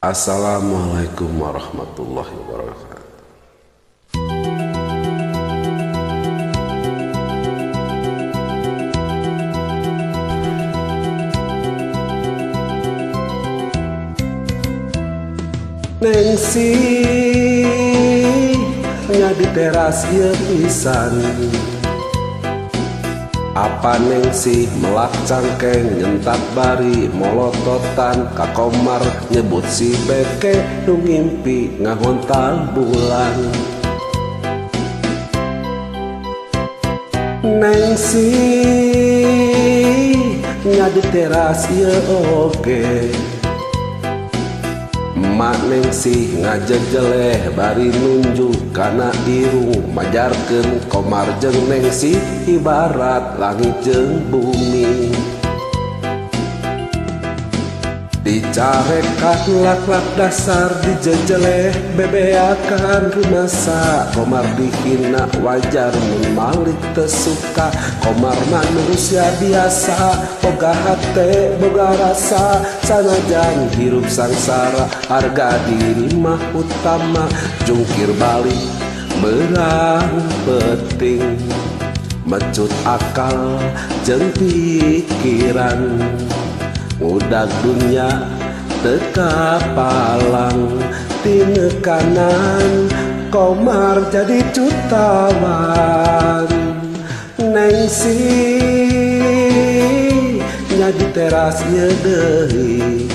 Assalamualaikum warahmatullahi wabarakatuh. Nengsi nya di teras ieu pisan. Apa Nengsi melak cangkeng nyentak bari molototan ka Komar nyebut si beke nu ngimpi ngahontal bulan. Nengsi nya di teras ieu oge. Mak Nengsi ngajejeleh bari nunjuk kana irung majarkeun Komar jeung Nengsi ibarat langit jeung bumi. Dicarekan lak-lak dasar dijejeleh bebeakan rumasa Komar dihina wajar mun malik teu suka. Komar manusia biasa boga hate boga rasa sanajan hirup sangsara harga diri mah utama. Jungkir balik berang penting mecut akal jeung pikiran. Udag dunya teu kapalang tinekanan Komar jadi jutawan. Nengsi nya di teras ieu deui.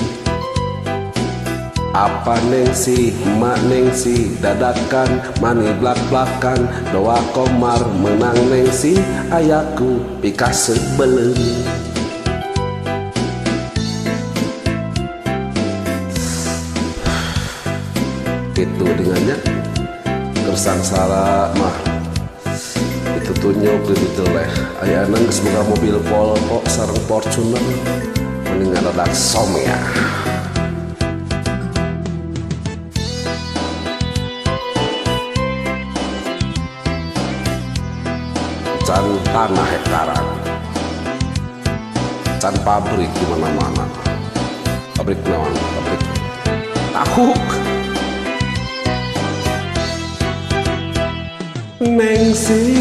Apa Nengsi mak Nengsi dadakan mani blak-blakan doa Komar menang Nengsi ayaku pikasebeleun. Itu dengannya kersangsara mah itu tunyuk dideleh ayana geus boga mobil Volvo sareng Fortuner mending ngadadak som ya. Can tanah hektaran, can pabrik di mana-mana, pabrik naon, pabrik tahu. Nengsi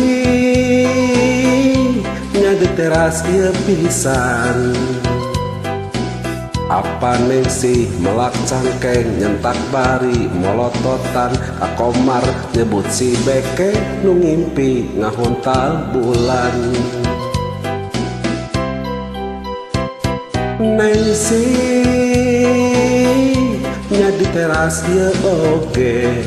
nya di teras ieu pisan. Apa Nengsi melak cangkeng nyentak bari molototan ka Komar nyebut si beke nu ngimpi ngahontal bulan. Nengsi nya di teras ieu oge.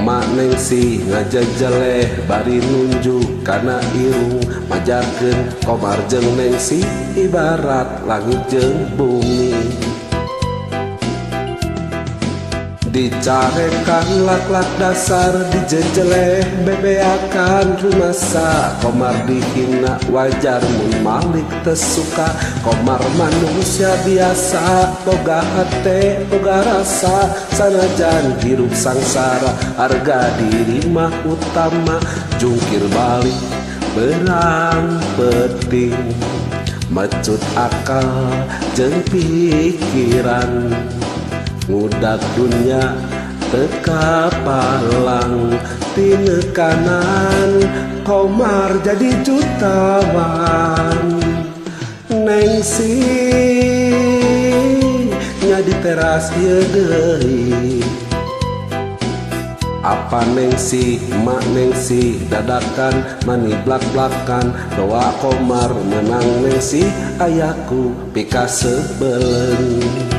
Mak Nengsi ngajejeleh bari nunjuk kana irung majarkeun Komar jeung Nengsi ibarat langit jeung bumi. Dicarekan lak-lak dasar dijejeleh bebeakan rumasa Komar dihina wajar mun malik teu suka. Komar manusia biasa boga hate boga rasa sanajan hirup sangsara harga diri mah utama. Jungkir balik berang penting mecut akal jeung pikiran. Ngudak dunya teu kapalang tinekanan Komar jadi jutawan. Nengsi nya di teras ieu deui. Apa Nengsi mak Nengsi dadakan mani blak-blakan doa Komar menang Nengsi ayaku pikasebeleun.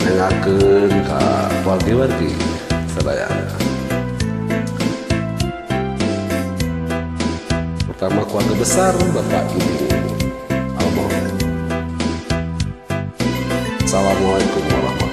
Nengakeun ka wargi-wargi sadayana. Pertama keluarga besar Bapak Ibu Almarhum. Assalamualaikum warahmatullahi wabarakatuh.